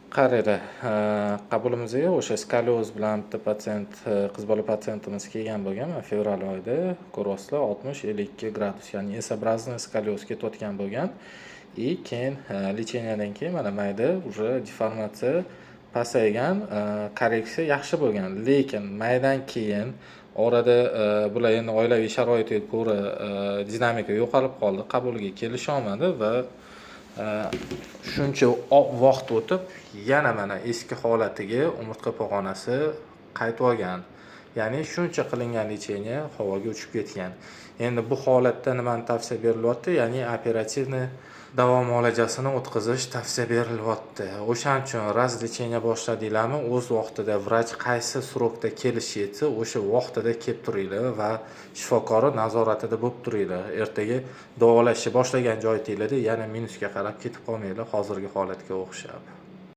Qaranglar, qabulimizga o'sha skolioz bilan bitta patsient, qiz bola patsientimiz kelgan bo'lgan. Mana, fevral oyida ko'ryapsizlar, 60-52 gradus, ya'ni S-образный skolioz ketayotgan bo'lgan. И keyin лечения dan keyin mana mayda уже deformatsiya pasaygan, korreksiya yaxshi bo'lgan. Lekin maydan keyin orada bular endi oilaviy sharoitiga ko'ra dinamika yo'qolib qoldi, qabuliga kelisholmadi va shuncha vaqt o'tib, yana mana eski holatiga umurtqa pog'onasi qaytib olgan. Ya'ni shuncha qilingan лечение havoga uchib ketgan. Endi bu holatda nimani tavsiya berilyapti? Ya'ni оперативный davo muolajasini o'tkazish tavsiya berilyapti. O'shaning uchun раз лечение boshladinglarmi, o'z vaqtida vrach qaysi срок da kelishi yetsa, o'sha vaqtida kelib turinglar va shifokori nazoratida bo'lib turinglar. Ertaga davolashni boshlagan joyinglarda yana minusga qarab ketib qolmanglar hozirgi holatga o'xshab.